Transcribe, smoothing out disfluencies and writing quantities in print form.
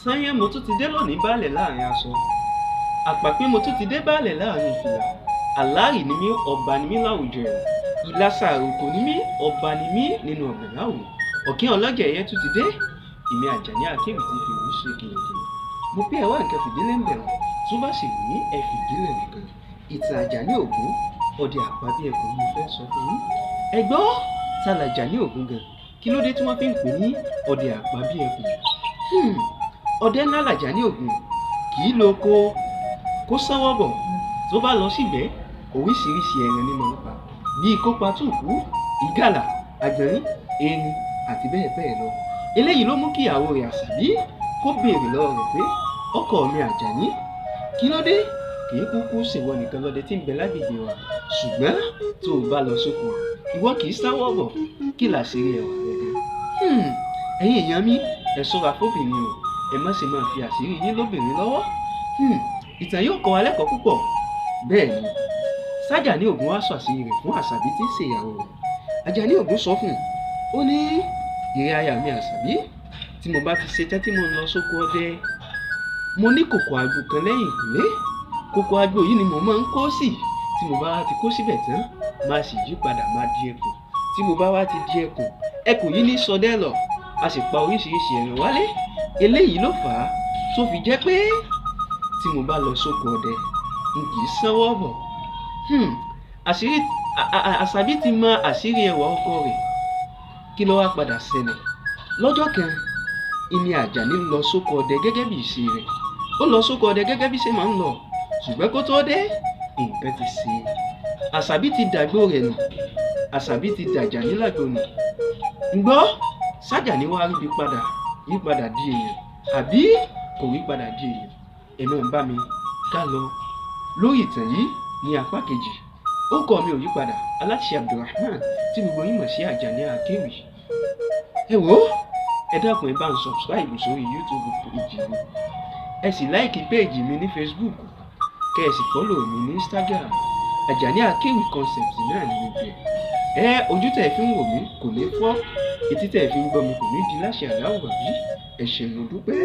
Sányán mo tún ti dé lónìí baálẹ̀ láàrin aṣọ. Àpàpín mo tún ti dé baálẹ̀ láàrin ìfìlà. Àlárì ni mí, ọba ni mí láwùjọ ẹ̀rù. Ìlàsà àròkò ni mí, ọba ni mí nínú ọ̀gbìn láwù. Ọ̀kín ọlọ́jẹ̀ ẹyẹ tún ti dé. Èmi Àjàní Akéwì ti fi òun ṣe kìlọ̀kìlọ̀. Mo pé ẹ wá nǹkan fìdílé ń bẹ̀rù. Tó bá sì wù yín, ẹ fìdílé nìkan. Ìtàn Àjàní Ògún, ọdẹ àpábí ẹkùn ni mo fẹ́ sọ fún yín. Ẹ gbọ́, ta l'Àjàní Ògún gan? Kí ló dé tí wọ́n fi ń pè ní ọdẹ àpábí ẹkùn? Ọdẹ ńlá l'Àjàní Ògún. Kì í lo oko kó sánwọ́ bọ̀. Tó bá lọ sígbẹ́, oríṣiríṣi ẹran ni máa ń pa. Bíi kó pa túùkú, ìgalà, àgbọ̀nrín, erin àti bẹ́ẹ̀ bẹ́ẹ̀ lọ. Eléyìí ló mú kí ìyàwó rẹ̀ Àṣàbí kó béèrè lọ́wọ́ rẹ̀ pé ọkọ mi Àjàní, kí ló dé? Kì í kúkú ṣèwọ nìkan lọdẹ tí ń bẹ lágbègbè wa. Ṣùgbọ́n tó o bá lọ sóko, ìwọ kì í sáwọ́ bọ̀, kí làṣírí ẹwà rẹ gan? Ẹ̀yin èèyàn mi, ẹ ṣọ́ra fóbìnrin o. Ẹ má ṣe máa fi àṣírí yín lóbìnrin lọ́wọ́. Ìtàn yóò kọ́ wa lẹ́kọ̀ọ́ púpọ̀. Bẹ́ẹ̀ ni, Sájàní Ògún wá sọ àṣírí rẹ̀ fún Àṣàbí tí ń ṣe ìyàwó rẹ̀. Àjàní Ògún sọ fún un, ó ní ìrẹ́ aya mi Àṣàbí, tí mo bá ti ṣe tán tí mo ń lọ sóko ọdẹ, mo ní kòkò àgbo kan lẹ́yìn ìkùlé. Kòkò àgbo yìí ni mo máa ń kó sí. Tí mo bá wá ti kó síbẹ̀ tán, máa sì yí padà máa di ẹkùn. Tí mo bá wá ti di ẹkùn, ẹkùn yìí ní ṣọdẹ lọ, a sì pa oríṣiríṣi ẹran wálé. Eléyìí ló fà á tó fi jẹ́ pé tí mo bá lọ sóko ọdẹ, n kì í sanwó bọ̀. Àṣírí Àṣàbí ti mọ àṣírí ẹwà ọkọ rẹ̀. Kí ló wá padà ṣẹlẹ̀? Lọ́jọ́ kan, ìní Àjàní lọ sóko ọdẹ gẹ́gẹ́ bí ìṣe rẹ̀. Ó lọ sóko ọdẹ gẹ́gẹ́ bí ṣe máa ń lọ. Ṣùgbọ́n kó tó dé, nǹkan ti ṣe. Àṣàbí ti dàgbò rẹ̀ nù. Àṣàbí ti dàjàní lágbo nù. Ǹgbọ́, Sájàní wá ríbi padà, yí padà di èèyàn, àbí kò rí padà di èèyàn? Ẹ máa bá mi ká lọ lórí ìtàn yìí ní apá kejì. Orúkọ mi ò yí padà, Aláṣẹ Abdulrahman tí gbogbo yín mọ̀ sí Àjàní Akéwì. Ẹ wò ó, ẹ dákun ẹ bá ń subscribe sórí YouTube page mi. Ẹ sì like page mi ní Facebook, kẹ́ ẹ sì follow mi ní Instagram. Àjàní Akéwì Concept náà ní gbogbo ẹ̀. Ẹ ojú tẹ̀ fi ń wò mí kò ní fọ́, etí tẹ̀ fi ń gbọ́ mi kò ní di láṣẹ àláwọ̀ bí. Ẹ ṣé mo dúpẹ́.